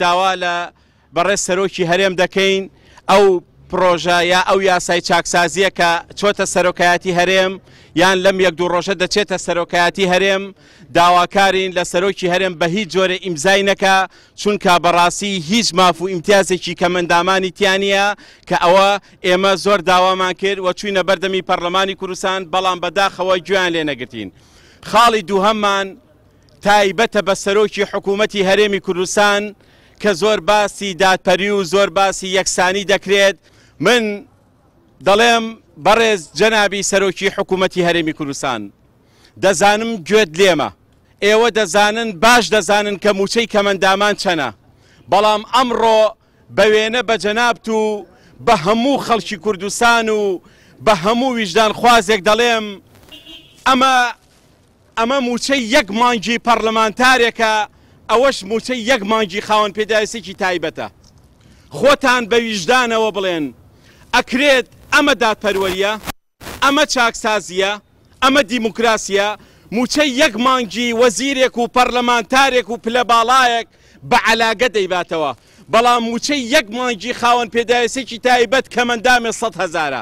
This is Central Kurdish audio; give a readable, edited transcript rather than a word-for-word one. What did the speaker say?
داوا لە بەڕێز سەرۆکی هەرێم دەکەین ئەو پڕۆژە یا ئەو یاسای چاکسازییە کە چۆتە سەرۆکایەتی هەرێم یان لەم یەک دوو ڕۆژە دەچێتە سەرۆکایەتی هەرێم، داواکارین لە سەرۆکی هەرێم بە هیچ جۆرێ ئیمزای نەکا، چونکا بەڕاستی هیچ ماف و ئیمتیازێکی کەمئەندامانی تیا نییە کە ئەوە ئێمە زۆر داوامان کرد و چوینە بەردەمی پەڕلەمانی کوردستان بەڵام بەداخەوە گوێیان لێ نەگرتین. خاڵی دووهەممان تایبەتە بە سەرۆکی حکوومەتی هەرێمی کوردستان کە زۆر باسی دادپەری و زۆر باسی یەکسانی دەکرێت، من دەڵێم بەڕێز جەنابی سەرۆکی حکوومەتی هەرێمی کوردستان دەزانم گوێت لێمە، ئێوە دەزانن باش دەزانن کە مووچەی کەمەندامان چەنە، بەڵام ئەمڕۆ بە وێنە بە جەنابت و بە هەموو خەڵکی کوردستان و بە هەموو ویژدانخوازێک دەڵێم ئەمە ئەمە مووچەی یەک مانگی پەڕلەمانتارێکە، ئەوەش مووچەی یەک مانگی خاوەن پێداویستیی تایبەتە. خۆتان بە ویژدانەوە بڵێن ئەکرێت ئەمە دادپەروەرییە؟ ئەمە چاکسازییە؟ ئەمە دیموکراسییە؟ مووچەی یەک مانگی وەزیرێک و پەڕلەمانتارێک و پلە باڵایەک بە عەلاگە دەیباتەوە، بەڵام مووچەی یەک مانگی خاوەن پێداویستیی تایبەت کەمەندامێ سەدهەزارە.